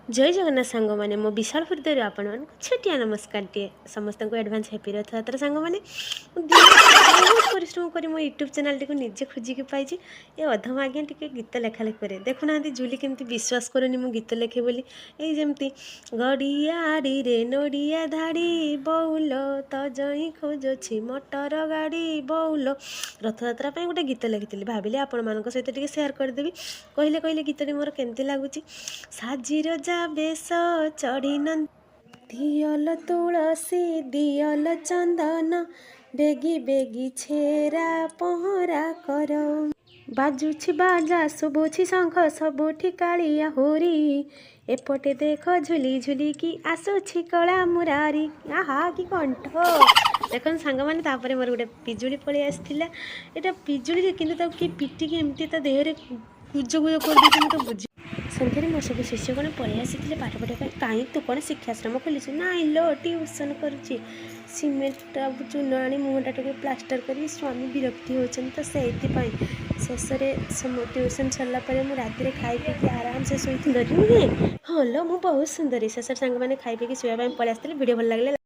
ଜୟ ଜଗନ୍ନାଥ ସାଙ୍ଗମାନେ, ମୋ ବିଶାଳ ହୃଦୟରୁ ଆପଣମାନଙ୍କୁ ଛୋଟିଆ ନମସ୍କାରଟିଏ। ସମସ୍ତଙ୍କୁ ଆଡ଼ଭାନ୍ସ ହ୍ୟାପି ରଥଯାତ୍ରା। ସାଙ୍ଗମାନେ, ମୁଁ ଦିନ ବହୁତ ପରିଶ୍ରମ କରି ମୋ ୟୁଟ୍ୟୁବ୍ ଚ୍ୟାନେଲ୍ଟିକୁ ନିଜେ ଖୋଜିକି ପାଇଛି। ଏ ଅଧମ ଆଜ୍ଞା ଟିକେ ଗୀତ ଲେଖାଲେଖି କରେ। ଦେଖୁନାହାନ୍ତି, ଜୁଲି କେମିତି ବିଶ୍ୱାସ କରୁନି ମୁଁ ଗୀତ ଲେଖେ ବୋଲି। ଏଇ ଯେମିତି ଗଡ଼ିଆଡ଼ିରେ ନଡ଼ିଆ ଧାଡ଼ି ବୋଉଲ, ତ ଜଇଁ ଖୋଜୁଛି ମଟର ଗାଡ଼ି ବୋଉଲ। ରଥଯାତ୍ରା ପାଇଁ ଗୋଟେ ଗୀତ ଲେଖିଥିଲି, ଭାବିଲି ଆପଣମାନଙ୍କ ସହିତ ଟିକେ ସେୟାର କରିଦେବି। କହିଲେ କହିଲେ, ଗୀତଟି ମୋର କେମିତି ଲାଗୁଛି? ସାଜିର ଯା ବେଶ ଚଢ଼ି ଦିଅଲ ତୁଳସୀ ଦିଅଲ ଚନ୍ଦନ, ବେଗି ବେଗି ଛେରା ପହଁରା କର। ବାଜୁଛି ବାଜା, ଶୁଭୁଛି ଶଙ୍ଖ, ସବୁଠି କାଳିଆ ହୋରି। ଏପଟେ ଦେଖ, ଝୁଲି ଝୁଲିକି ଆସୁଛି କଳା ମୁରାରି। ଆହା, କି କଣ୍ଠ! ଦେଖନ୍ତୁ ସାଙ୍ଗମାନେ, ତାପରେ ମୋର ଗୋଟେ ପିଜୁଳି ପଳେଇ ଆସିଥିଲା। ଏଇଟା ପିଜୁଳି ଯେ, କିନ୍ତୁ ତାକୁ କିଏ ପିଟିକି ଏମିତି ତା ଦେହରେ କୁଜ କୁଜ କରିଦେଇଛି, ମୁଁ ତ ବୁଝି। ସନ୍ଧ୍ୟାରେ ମୋର ସବୁ ଶିଷ୍ୟଗଣ ପଳେଇ ଆସିଥିଲେ ପାଠ ପଢ଼ିବା ପାଇଁ। କାହିଁ, ତୁ କ'ଣ ଶିକ୍ଷାଶ୍ରମ ଖୋଲିଛୁ? ନାଇଁ ଲୋ, ଟ୍ୟୁସନ୍ କରୁଛି। ସିମେଣ୍ଟ ଆଉ ଚୂନ ଆଣି ମୁହଁଟା ଟିକେ ପ୍ଲାଷ୍ଟର କରି ସ୍ୱାମୀ ବିରକ୍ତି ହେଉଛନ୍ତି ତ, ସେଇଥିପାଇଁ। ଶେଷରେ ଟ୍ୟୁସନ୍ ସରିଲା ପରେ ମୁଁ ରାତିରେ ଖାଇ ପିଇକି ଆରାମସେ ଶୋଇ। ସୁନ୍ଦରୀ ନୁହେଁ? ହଁ ଲୋ, ମୁଁ ବହୁତ ସୁନ୍ଦରୀ। ଶେଷରେ ସାଙ୍ଗମାନେ ଖାଇ ପିଇକି ଶୋଇବା ପାଇଁ ପଳେଇ ଆସିଥିଲି। ଭିଡ଼ିଓ ଭଲ ଲାଗିଲେ